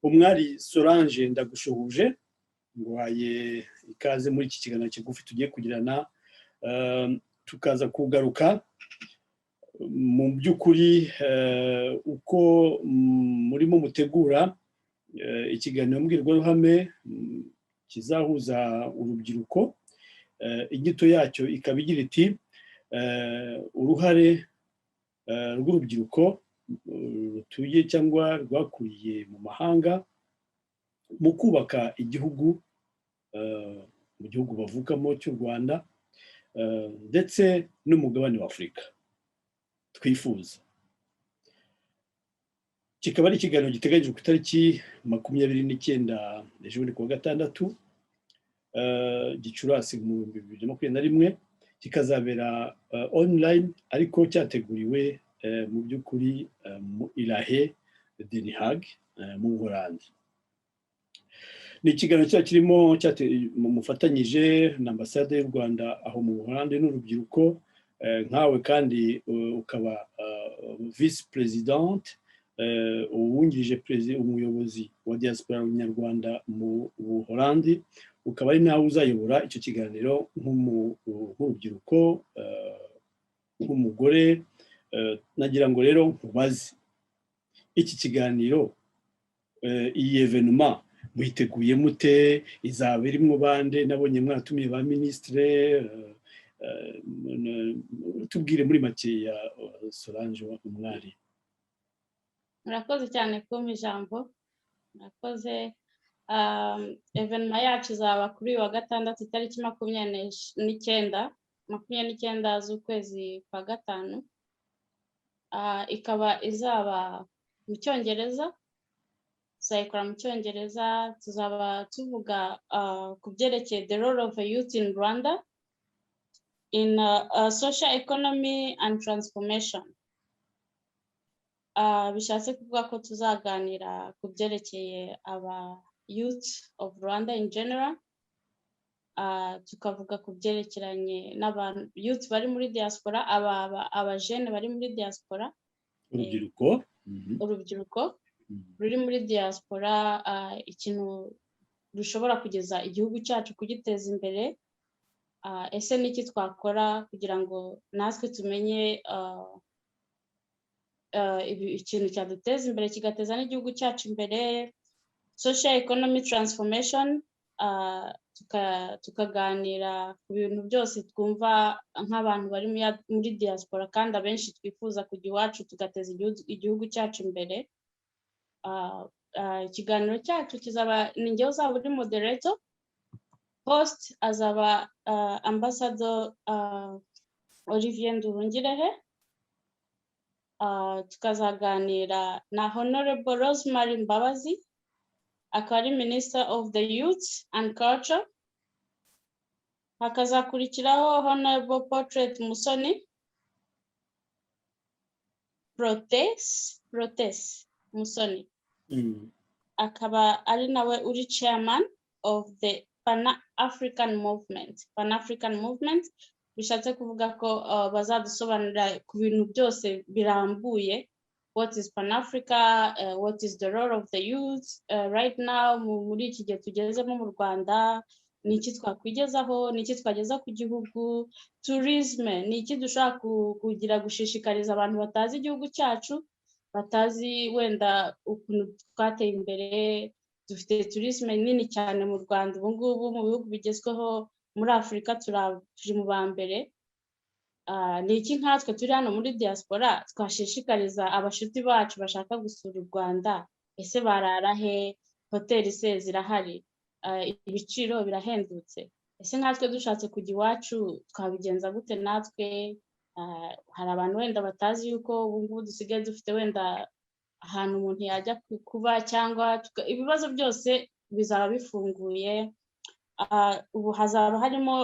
Umwari Solange, ndagushuhuje, nguhaye ikaze muri iki kiganiro kigufi tugiye kugirana, tukaza kugaruka mu by'ukuri uko murimo mutegura ikiganiro mbwirwaruhame kizahuza urubyiruko. Inyito yacyo ikaba igira iti: "Uruhare rw'urubyiruko rutuye cyangwa rwakuriye mu mahanga mu kubaka igihugu, mu gihugu bavukamo cy'u Rwanda ndetse n'umugabane wa Afurika twifuza." Kikaba ari ikiganiro giteganyijwe ku itariki 29, ejo bundi kuwa gatandatu, Gicurasi mu 2021, kikazabera online, ariko cyateguriwe mu by'ukuri mu i La Haye, Den Haag, mu Buholandi. Ni ikiganiro kiba kirimo mufatanyije na Ambasade y'u Rwanda aho mu Buholandi n'urubyiruko nkawe, kandi ukaba vice présidente, uwungirije umuyobozi wa diaspora nyarwanda mu Buholandi, ukaba ari nawe uzayobora icyo kiganiro nk'urubyiruko, nk'umugore. Nagira ngo rero nkubaze: iki kiganiro, iyi événement, muyiteguye mute? Izaba irimo bande? Nabonye mwatumiye ba minisitire. Tubwire muri makeya, Solange Umwari. Murakoze cyane kumpa ijambo, murakoze. Événement yacu izaba kuri uyu wa gatandatu, itariki 29, 29 z'ukwezi kwa gatanu. Ikaba izaba mu Cyongereza, tuzayikora mu Cyongereza. Tuzaba tuvuga ku byerekeye the role of a youth in Rwanda in social economy and transformation. Bishatse kuvuga ko tuzaganira ku byerekeye aba youth of Rwanda in general, tukavuga ku byerekeranye n'abantu youth bari muri diaspora, aba jeunes bari muri diaspora. Urubyiruko. Urubyiruko ruri muri diaspora, ikintu rushobora kugeza igihugu cyacu, kugiteza imbere. Ese niki twakora kugira ngo natwe tumenye ikintu cyaduteza imbere, kigateza n'igihugu cyacu imbere? Social economy transformation, tukaganira ku bintu byose twumva nk'abantu bari muri diaspora, kandi abenshi twifuza kujya iwacu tugateza igihugu cyacu imbere. Ikiganiro cyacu kizaba, ni njyewe uzaba uri moderator. Host azaba Ambassador Olivier Nduhungirehe. Tukazaganira na Honorable Rosemary Mbabazi, akaba ari Minister of the Youth and Culture. Hakazakurikiraho Honorable Portrait Musoni, Protais Musoni, akaba ari nawe uri chairman of the Pan African Movement. Pan African Movement bishatse kuvuga ko bazadusobanurira ku bintu byose birambuye: what is Pan Africa, what is the role of the youth right now muri iki gihe tugezemo mu Rwanda, ni iki twakwigezaho, ni iki twageza ku gihugu, tourisme, ni iki dushobora kugira gushishikariza abantu batazi igihugu cyacu, batazi wenda ukuntu twateye imbere. Dufite tourisme nini cyane mu Rwanda ubu ngubu, mu bihugu bigezweho muri Afurika turi mu ba mbere. Ni iki nkatwe turi hano muri diaspora twashishikariza abashuti bacu bashaka gusura u Rwanda? Ese barara he? Hoteli se zirahari? Ibiciro birahendutse? Ese nkatwe dushatse kujya iwacu twabigenza gute natwe? Hari abantu wenda batazi yuko ubu ngubu dusigaye dufite wenda ahantu umuntu yajya kuba, cyangwa ibibazo byose bizaba bifunguye. Ubu hazaba harimo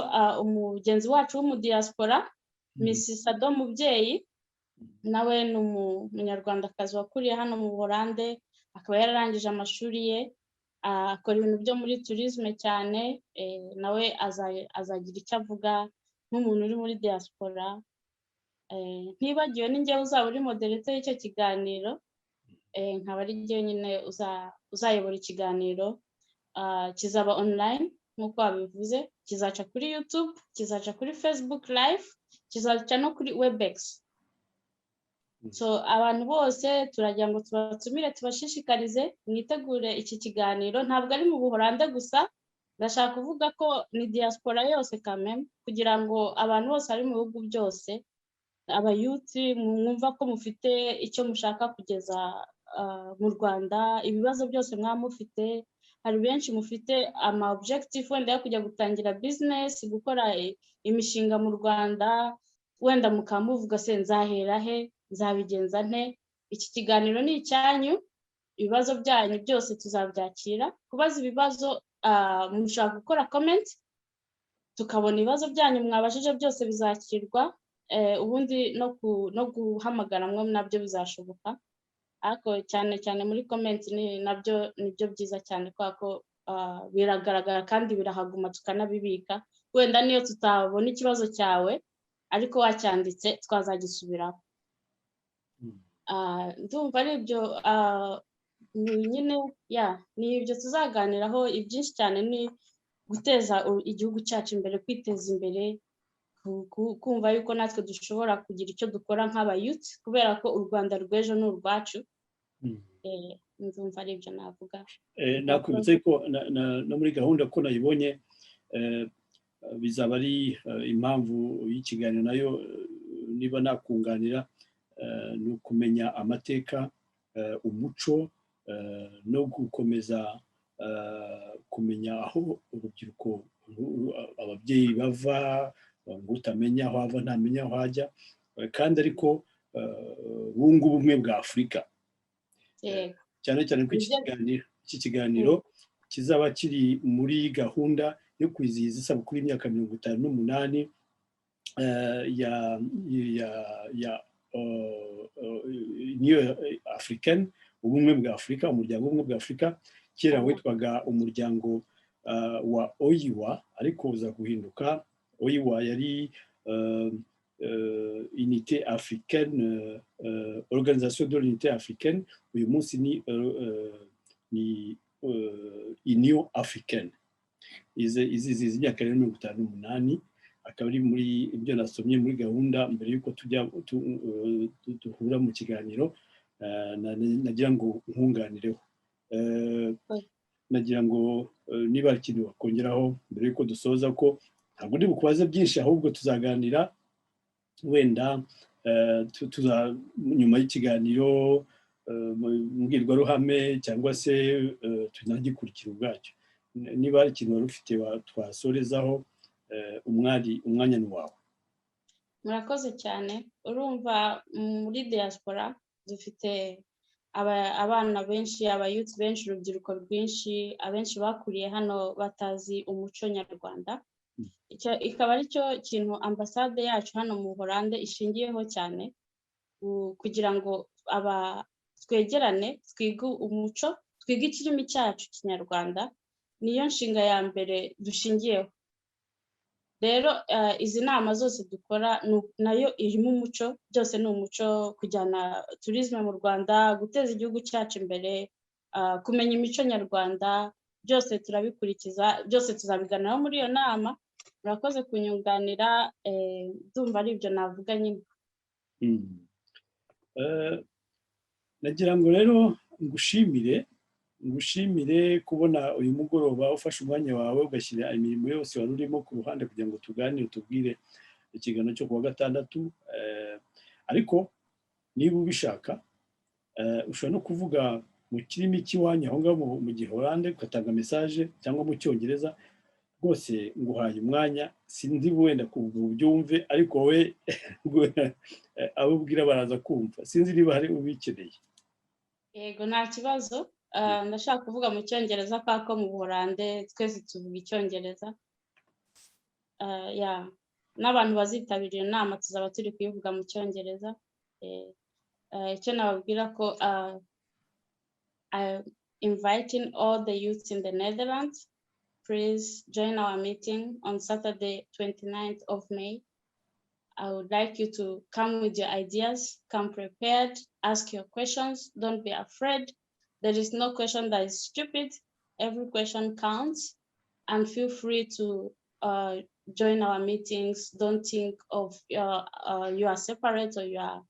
umugenzi wacu w'umudiaspora, Miss Sado Mubyeyi, nawe ni umunyarwandakazi wakuriye hano mu Buholande, akaba yararangije amashuri ye, akora ibintu byo muri tourisme cyane. Nawe azagira icyo avuga nk'umuntu uri muri diaspora. Ntibagiwe ni njyewe uzaba uri moderator y'icyo kiganiro. Nkaba ari jye nyine uzayobora ikiganiro. Kizaba online nk'uko wabivuze, kizaca kuri YouTube, kizaca kuri Facebook Live, kizaca no kuri Webex. So abantu bose turagira ngo tubatumire, tubashishikarize mwitegure iki kiganiro. Ntabwo ari mu Buholande gusa, ndashaka kuvuga ko ni diaspora yose kameme, kugira ngo abantu bose bari mu bihugu byose, aba youth mwumva ko mufite icyo mushaka kugeza mu Rwanda, ibibazo byose mwaba mufite. Hari benshi mufite ama objective wenda yo kujya gutangira business, gukora imishinga mu Rwanda, wenda mukaba muvuga: "Se nzahera he? Nzabigenza nte?" Iki kiganiro ni icyanyu. Ibibazo byanyu byose tuzabyakira. Kubaza ibibazo, mushobora gukora comment, tukabona ibibazo byanyu mwabajije byose bizakirwa. Ubundi no guhamagara mwo nabyo bizashoboka, ariko cyane cyane muri comment ni nabyo nibyo byiza cyane, kubera ko biragaragara kandi birahaguma, tukanabibika. Wenda niyo tutabona ikibazo cyawe ariko wacyanditse, twazagisubiraho. Ndumva ari ibyo nyine. Ya, ni ibyo tuzaganiraho. Ibyinshi cyane ni guteza igihugu cyacu imbere, kwiteza imbere, kumva yuko natwe dushobora kugira icyo dukora nk'aba youth, kubera ko u Rwanda rw'ejo ni urwacu. Ndumva ari ibyo navuga. Nakwibutsa ko no muri gahunda ko nayibonye, bizaba ari impamvu y'ikiganiro nayo, niba nakunganira, ni ukumenya amateka, umuco, no gukomeza kumenya aho urubyiruko, ababyeyi bava, ngo utamenya aho ava ntamenya aho ajya, kandi ariko bunga ubumwe bwa Afurika, cyane cyane ko iki kiganiro kizaba kiri muri gahunda yo kwizihiza isabukuru y'imyaka 58 ya Union Africaine, ubumwe bwa Afurika, umuryango w'ubumwe bwa Afurika. Kera witwaga umuryango wa OUA, ariko uza guhinduka. OUA yari Unité Africaine, Organisation de l'Unité Africaine. Uyu munsi ni Union Africaine. Izizihiza imyaka rero 58, akaba ari muri ibyo nasomye muri gahunda mbere y'uko tujya duhura mu kiganiro. Nagira ngo nkunganireho, nagira ngo niba hari ikintu wakongeraho mbere y'uko dusoza, ko ntabwo ndi bukubaze byinshi, ahubwo tuzaganira wenda nyuma y'ikiganiro mbwirwaruhame, cyangwa se tunagikurikira ubwacyo. Niba hari ikintu wari ufite twasorezaho, umwari, umwanya ni wawe. Murakoze cyane. Urumva muri diaspora dufite abana benshi, aba youth benshi, urubyiruko rwinshi, abenshi bakuriye hano batazi umuco nyarwanda. Ikaba ari cyo kintu ambasade yacu hano mu Buholande ishingiyeho cyane, kugira ngo aba twegerane, twige umuco, twige ikirimi cyacu Kinyarwanda. Niyo nshinga ya mbere dushingiyeho. Rero izi nama zose dukora nayo irimo umuco, byose ni umuco: kujyana tourisme mu Rwanda, guteza igihugu cyacu imbere, kumenya imico nyarwanda, byose turabikurikiza, byose tuzabiganiraho muri iyo nama. Murakoze kunyunganira. Ndumva ari ibyo navuga nyine. Nagira ngo rero ngushimire kubona uyu mugoroba ufashe umwanya wawe, ugashyira imirimo yose wari urimo ku ruhande kugira ngo tuganire, tubwire ikiganiro cyo kuwa gatandatu. Ariko niba ubishaka, ushobora no kuvuga mu kirimi cy'iwanyu aho ngaho mu Gihorande, ugatanga message, cyangwa mu Cyongereza. Rwose nguhaye umwanya. Sinzi wenda byumve, ariko we abo ubwira baraza kumva. Sinzi niba hari ubikeneye. Yego, nta kibazo. Ndashaka kuvuga mu Cyongereza kubera ko mu Buholande twese tuvuga Icyongereza. N'abantu bazitabira iyo nama tuzaba turi kuyivuga mu Cyongereza. Icyo nababwira ko inviting all the youths in the Netherlands, please join our meeting on Saturday, 29th of May. I would like you to come with your ideas, come prepared, ask your questions, don't be afraid. There is no question that is stupid. Every question counts, and feel free to join our meetings. Don't think of you are separate or you are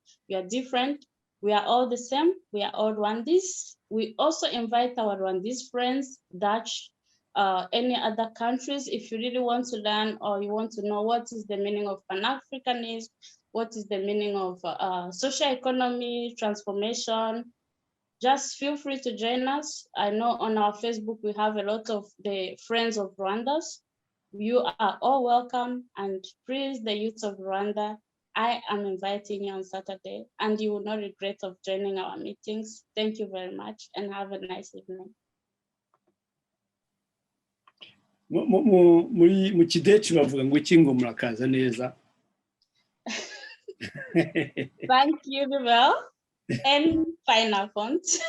different. We are all the same. We are all Rwandese. We also invite our Rwandese friends, Dutch, any other countries. If you really want to learn or you want to know what is the meaning of Pan-Africanism, what is the meaning of social economy, transformation, just feel free to join us. I know on our Facebook, we have a lot of the Friends of Rwanda's. You are all welcome, and please, the youth of Rwanda, I am inviting you on Saturday, and you will not regret of joining our meetings. Thank you very much and have a nice evening. Muri mu Kideci bavuga ngo iki, ngo murakaza neza? Thank you, well. En fijne avond.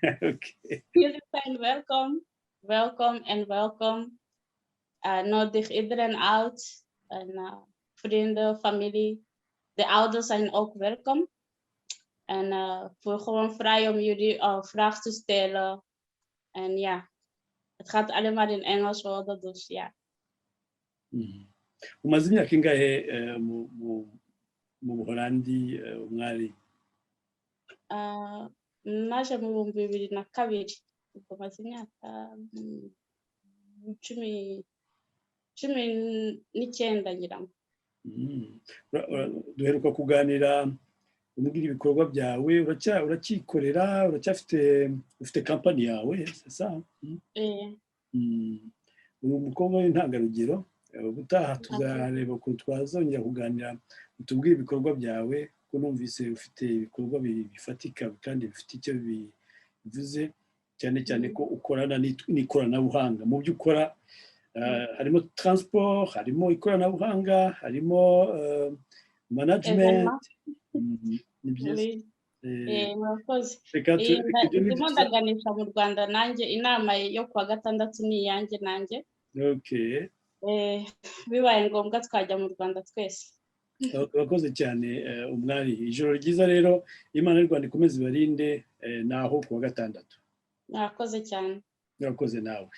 Okay. Jullie zijn welkom, welkom en welkom. Nodig iedereen uit. En vrienden, familie. De ouders zijn ook welkom. En voel gewoon vrij om jullie vragen te stellen. En ja, het gaat alleen maar in Engels worden, dus ja. Umaze imyaka ingahe mu Buholandi, Umwari? Naje mu 2002, ubwo maze imyaka 19 ngira ngo. Duheruka kuganira umbwira ibikorwa byawe, uracyikorera, uracyafite, ufite kampani yawe, c'est ça? Eh. Uri umukobwa w'intangarugero. Ubutaha tuzareba ukuntu twazongera kuganira, utubwire ibikorwa byawe, ko numvise ufite ibikorwa bifatika kandi bifite icyo bivuze, cyane cyane ko ukorana n'ikoranabuhanga mu byo ukora. Harimo transport, harimo ikoranabuhanga, harimo management. Ni byiza. Murakoze. Reka ibyo ni Ndimo byiza. Ndaganisha mu Rwanda nanjye, inama yo kuwa gatandatu ni iyanjye nanjye. Bibaye ngombwa twajya mu Rwanda twese. Urakoze cyane, Umwari. Ijoro ryiza rero, Imana y'u Rwanda ikomeze ibarinde, naho kuwa gatandatu. Murakoze cyane. Murakoze nawe.